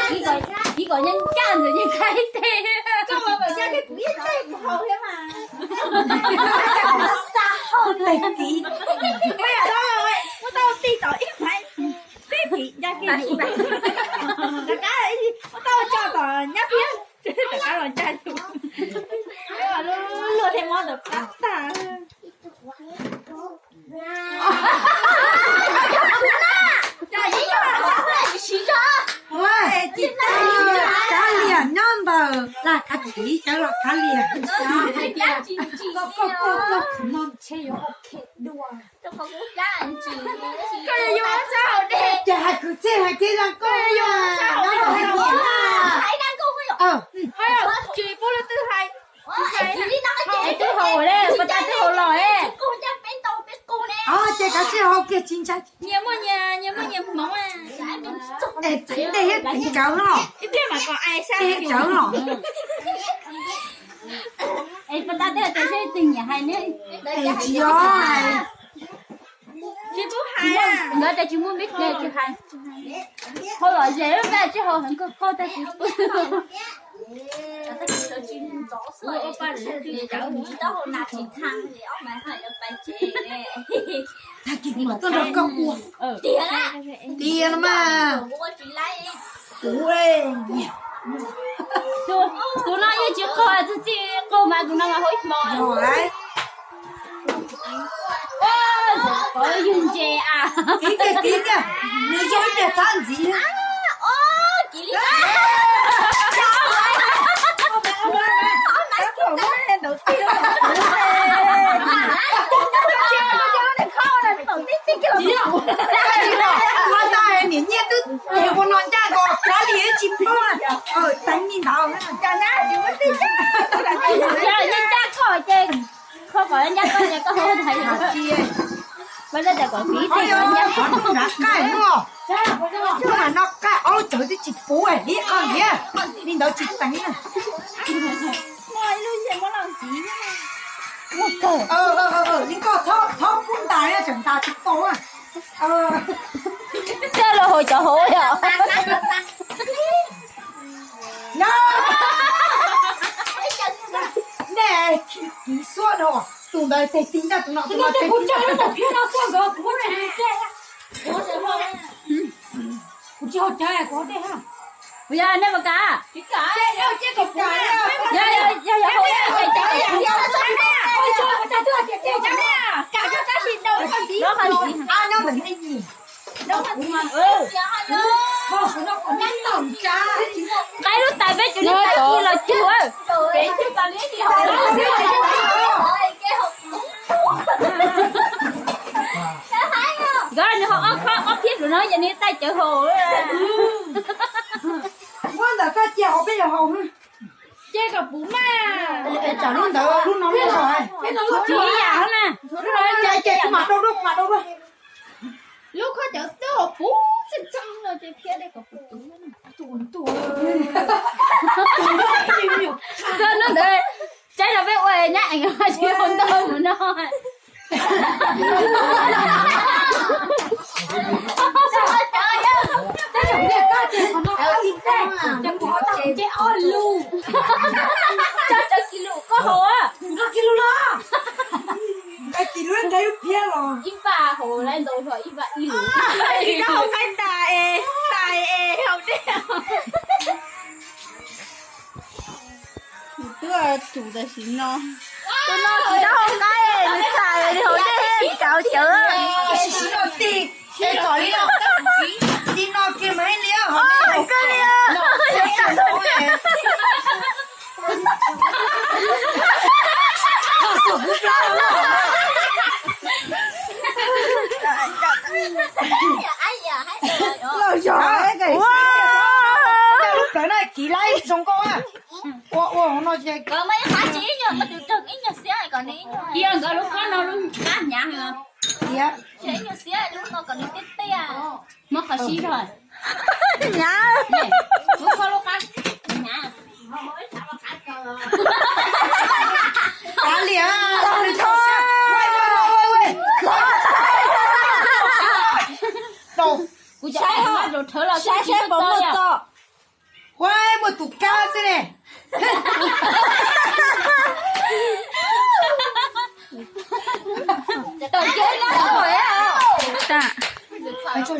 Ib kom ncaj ntxim yeej khaib teg. Koj mas kom ncaj kiag kuv ib teg kuv haus thiab mas. Xa hau teg kiv. Muab tau tig tom ib phaiv, tib kiv ncaj kiag yus. Rov qab ib, muab tau tso tom nyab phiab, rov qab los ncaj yus. Luag thiaj muab ntawm qab tag. Kav liam nyob ntawm laj kav tiv cawv los kav liam. Ces hais kwv txhiaj hais kev zoo nkauj, tsis pub leej twg hais. Twb haus, pas tas twb haus los. Ces kav tsij haus kiag tsis ntshai. Nyias muaj nyias, nyias muaj nyias hmoov. Es teev dej thiab teev cawv no. Teev cawv no. Es pas tas twb hais tias seb twg nyiam hais ne. Es tsis yog hais. Tsis pub hais. Nkawd tias tsis muaj npe tsis hais. Hau lom zem lub npe tsis hau heev kawg koj tag kis pw. Tag kis kuv mam tuaj nrog koj ua. Tiag no mas. Kuv, tus no yeej tsis qaug, txij txij qaug mas tus no mas hau ib hmo. Yog yug ntses a. Kiv tiag, kiv tiag, nws zoo ib tiag txhab ntxiv. Niam nyiaj twb ua no ncaj nkaus, kav liam tsis paub. Teev li ntawd. Yog ncaj koj ces koj kom ncaj koj ces koj hu hais. Mas tias kom kiv tej qhov nrav qaij no, qhov no qaij ob lub cawv twb tsis puv li qhov ntiav, li ntawd tsis teev na. Li koj txhob pub ntas, tseem ntas tsis tau. Coj los haus cov hauv yom. Nej kiv xuab dhau, tus ntawd teg ti ncaj tus no, tus no teg ti ncaj. Kuv tsis haus cawv, kuv haus dej. Kuv yog nej mas kav. Yog, yog, yog, yog, nqaij lub tais peb cuv li tais ci los cuag. Nkawd nws haus ob khob ob phiab lawm no, yog nws taij cawv haus. Muab ntawm koj cia hauv peb yuav haus. Ces kom puv mas. Tsam lub ntawd lub no lub no. Ib yam na. Ces kuv mam rau dua, kuv mam rau dua. Lub khob cawv twb haus puv txeej txeej no ces thiab dej kom puv. Koj hnub ntawd tsaib no peb ua nyab eev tsis haus ntau mus no. Cov cawv kis lus koj haus, kis lus los, kis lub nqaij lub phiab los ib npaj haus lawm ntau zog ib npaj ib lus. Ib npaj haus qaib tas es tais es haus dej. Nws twb tsum tam sim no. Tus no tsis tau haus qaib, nws txhais nws haus dej thiab nws kav cawv. Sim no tig, es kom li no, li no kiag mas ib li. Kawg li. Los yog, lub plawv no kiv laib zoo nkauj. Ua ua hauv no ces nkawd lub khob no lub qab hnyav heev. Tias ib nyuag xiab lub no kom nws tiaj tiaj. Muab qhov sib zog. Hnyav. Lub khob lub qab hnyav. Kav liam, kuv saib saib puas muaj txo. Tau,